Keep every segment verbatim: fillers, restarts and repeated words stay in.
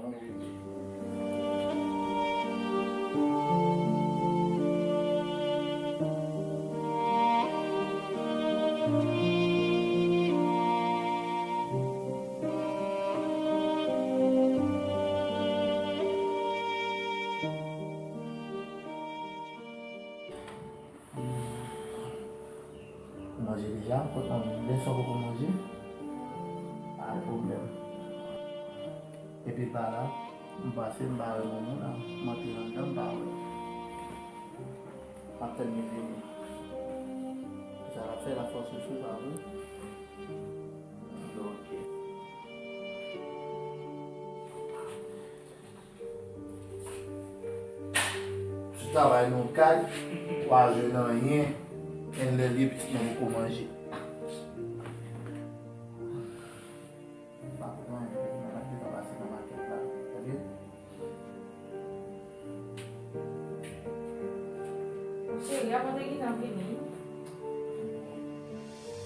Ou manje deja? Kot manmi? Lè sa w poko manje? Pa gen pwoblèm. Epi l pa la, m pase, m pa wè moun nan, m antre anndan, m pa wè. M ap tann li vini. Sa l ap fè la fòs sou sou, pa vre? Ok. Sou travay nan kay, pa jwenn anyen, enn lè li pitit mwen poko manje. Pa pran anyen, mwen pa t gentan pase nan makèt la. Tande? Cheri, avan te gentan vini.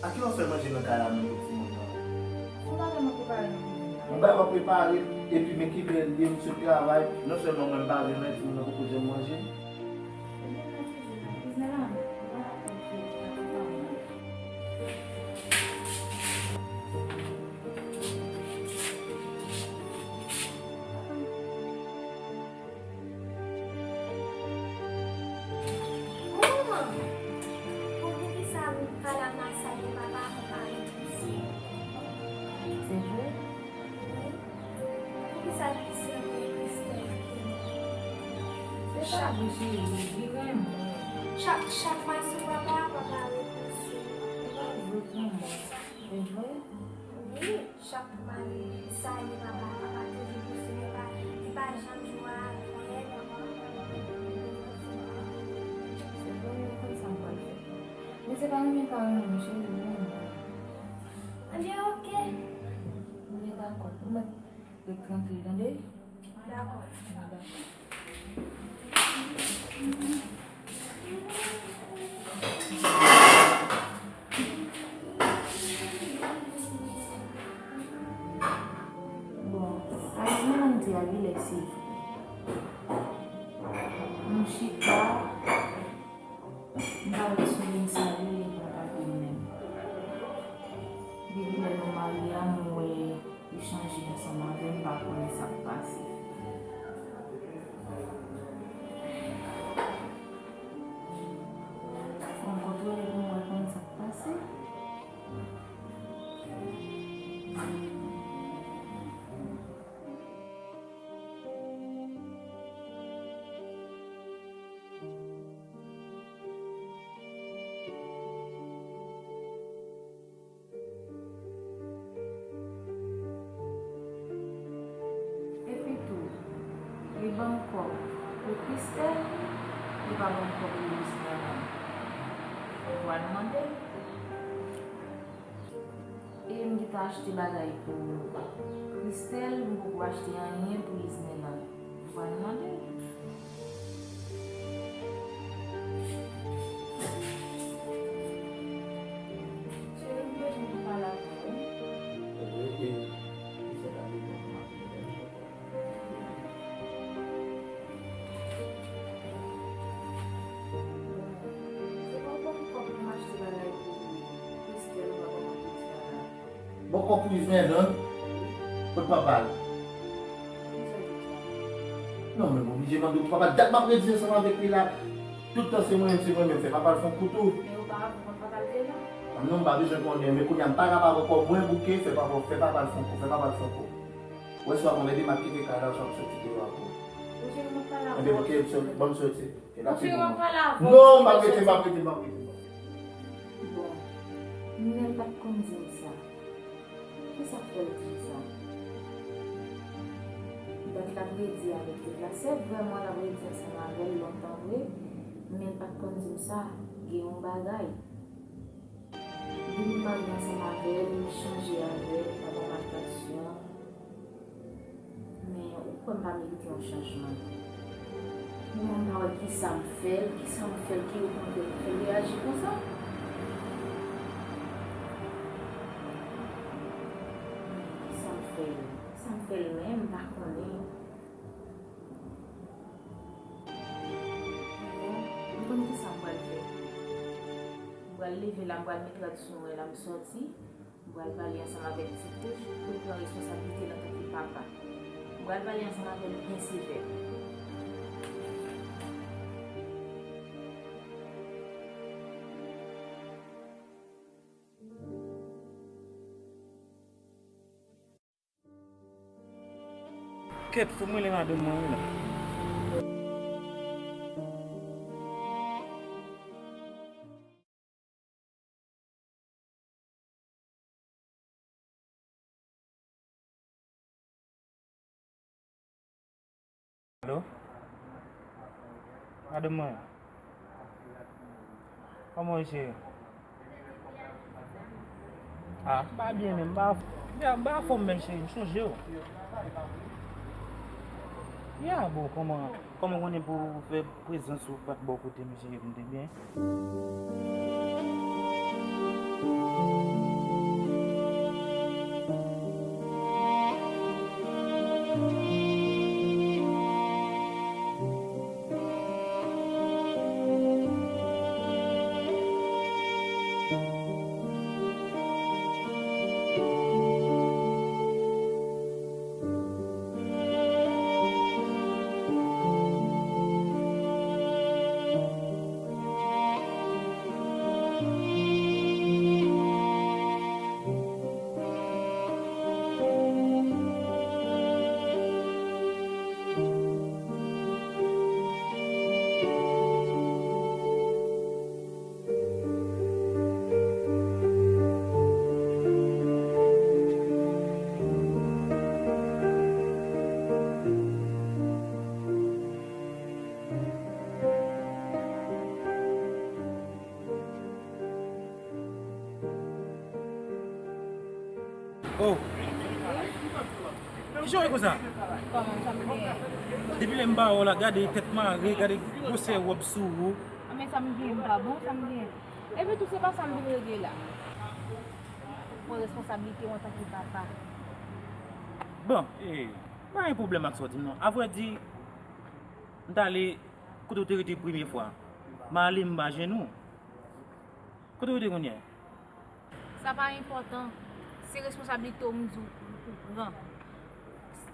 A kilè w fè manje nan kay la menm pou timoun nan? Fò bagay mwen prepare nan kizin nan. Yon bagay w ap prepare, epi men ki bèl li ye, m sot travay, non sèlman mwen m pa jwenn anyen, timoun nan poko janm manje. Ebyen, mwen toujou nan kizin la, mwen pa ka konn fè nan ti pa mwen. Kòman? Poukisa Kalama sa ye papa konpare Krisye? Se vre? Wi. Poukisa Krisye rele Kristèl Kemi? Se pa vre, cheri, li renmen. Chak, chak mache papa, papa rele Krisye. Se pa vre pou mwen. Se vre? Wi. Chak mari sa ye papa, papa toujou pouse, li pa, li pa janm jwe avè l. Se vre, mwen konn sa m pral fè. Men se pa renmen pa renmen, cheri, mwen renmen. Ebyen, oke. Ebyen, dakò. Ou mèt ret trankil, tande? Dakò. Bon, Ayiti, mwen di a, li lè se vre. M chita, m pa wè sou liy sa, li lè kontakte m menm. Depi lè nou marye a, m wè li chanje ansanm avè m, m pa konnen sa k pase. Fò m kontwole pou m wè konn sa k pase. Epi tou, li ban m kòb pou Kristèl, li pa ban m kòb pou Lisnèl non. Ou pral mande. E m gentan achte bagay pou Kristèl, m poko achte anyen pou Lisnèl non. Ou pral mande. Cheri, m bezwen pou pale avè w. Rete, rete, li fè la li bon pou m ap vin. Se pa w ban m kòb pou m achte bagay pou Kristèl, ou pa ban m achte bagay. Bon, kòb pou Lisnèl non? Kot papa l? Non, men m oblije mande w pou papa l. Dat m ap redi ansanm avèk li la. Tout tan se mwen menm, se mwen menm. Fè papa l fè yon kou tou. Men oparavan, papa l te la? Non, m pa bezwen konnen, men kounye a m pa kapab ankò, mwen bouke, fè papa, fè papa l fè yon kou, fè papa l fè yon kou. Wè, swa mwen, depi m ap kite kay la, swa m soti deyò avè w. Ebyen, oke, ban m soti. E l ap pi bon. Non, m ap rete, m ap rete, m ap rete. Bon, Nènèl pa t konn di m sa. Kisa k fè l di m sa? Dat l ap redi avèk tout la. Se vrèman l ap redi ansanm avè l lontan vre, men l pa t konn di m sa. Gen yon bagay. Depi m marye ansanm avè l, li chanje avè l, pa ban m atansyon. Men ou kwè m pa merite yon chanjman? Mwen menm m pa wè kisa m fè l, kisa m fè l ki okontrè ki fè l reyaji konsa. Kisa m fè l? Kisa m Fè l menm, m pa konnen. Bon, m konn kisa m pral fè. M pral leve la, m pral met rad sou mwen la, m sòti. M pral pale ansanm avèk Ti Kouch pou l pran responsablite l antanke papa. M pral pale ansanm avè l byen sevè. Kèt, fò m rele madanm mwen wi la. Alo? Madanm mwen. Kòman w ye, cheri? Ah, m pa byen menm, m pa, m pa anfòm menm, cheri, m sonje w. Ya, bon, kòman, kòman w konnen pou w fè prezans ou pa t bò kote m, cheri, pou m te byen? Oh! Kijan w ye konsa? Kòman sa m genyen? Depi lè m pa wè w la, gade tèt mare, gade gwosè wòb sou ou. A, men sa m genyen, m pa bon, sa m genyen. Epi tou, se pa sa m vin regle la. Pran responsablite w antanke papa. Bon, eh, pa gen pwoblèm ak sa w di m non. Avrèdi, m t ale kote w te rete premye fwa. M ale, m pa jwenn ou. Kote w rete kounye a? Sa pa enpòtan. Se responsablite w m di w pou w pran.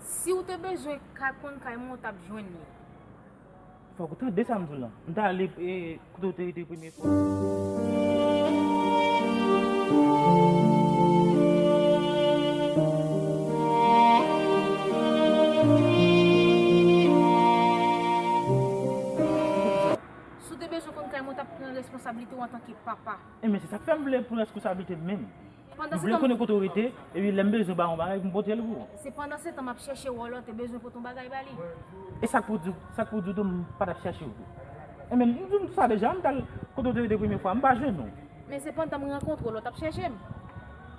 Si w te bezwen kay, konn kay mwen, w t ap jwenn li. Fòk ou tande sa m di w lan. M t ale, e, kote w te rete premye fwa. Si w te bezwen konn kay mwen, w t ap pran responsablite w antanke papa. Enben, se sa k fè m vle pran responsablite m menm. M vle konnen kote w rete, epi lè m bezwen ba yon bagay, pou m pote l pou ou. Se pandan se tan m ap chèche w, w te bezwen pote yon bagay ba li. E sa k pou di, sa k pou di tou m pa t ap chèche w tou? Enben, m di w sa deja, m t al kote w te rete premye fwa, m pa jwenn ou. Men se pandan m rankontre w, w t ap chèche m.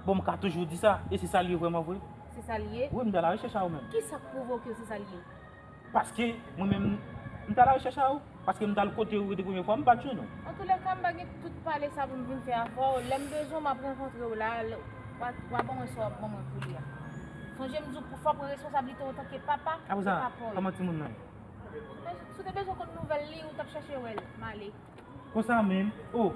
Bon, m ka toujou di sa, e se sa l ye vrèman vre? Se sa l ye? Wi, m t al arechèch a ou menm. Kisa k pwovoke w se sa l ye? Paske mwen menm, m t al arechèch a ou. Paske m t al kote ou rete premye fwa, m pa t jwenn ou. Antoulèka, m pa gen tout pale sa pou m vin fè avè w. Lè m bezwen w, m ap rankontre w la, w a, w a ban mwen sa w ap ban mwen kounye a. Sonje m di w pou fò pran responsablite w antanke papa, e pa pa w. Apre sa, kòman timoun nan ye? Si w te bezwen konn nouvèl li, ou t ap chèche wè l, m ale. Konsa menm? Oh,